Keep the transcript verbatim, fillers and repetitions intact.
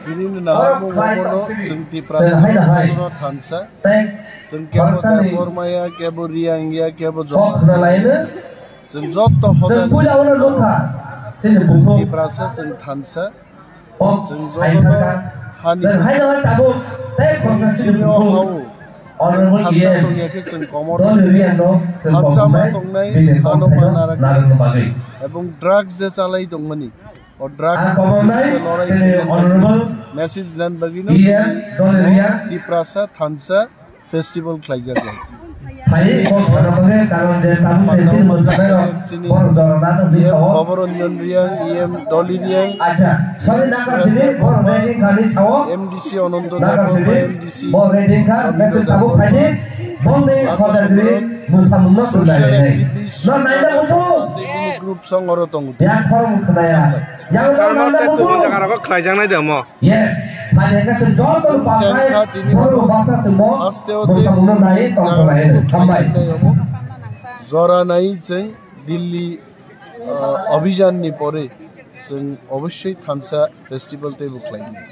Tini ni naharmung obono chwng Tiprasa no thansa. Chwng kebo se Bormaya, kebo Riyangya, kebo Jotmaya. Chwng jotto hoda. Chwng Tiprasa, chwng thansa. Chwng jotono hani chini o hao thansa tongya khe chwng komor thansa ma tongnai, ano ma naraknai. Ebong drugs je chalai tongmani, o drugs lorai message nan bagwino Tiprasa thansa festival khlaijak. Phai kok sana bagwi karon je tabuk tei chini mwsanairok borok jorana nukni sao. Bhabaranjan Riyang, E M Doli Riyang, acha, sorry, naka sini borok ready khani sao. M D C Ananto Naka sini M D C borok ready kha, next tabuk phaidi bongni khoda diri mwsamungno tunai nai. No naina musu. Group song oro tongo. Ya khorong khnaya. Yang no naina musu. Jaga rogo khlaijaknai de mo. Yes, phaidi kha chwng joto ni pangkai borok baksa chwngmo bwskango nai tongkha lai hwnwi. Hambai. Jora nai chwng Delhi, uh, Abhijan ni pore chwng obossoi thansa festival teibo khlainai.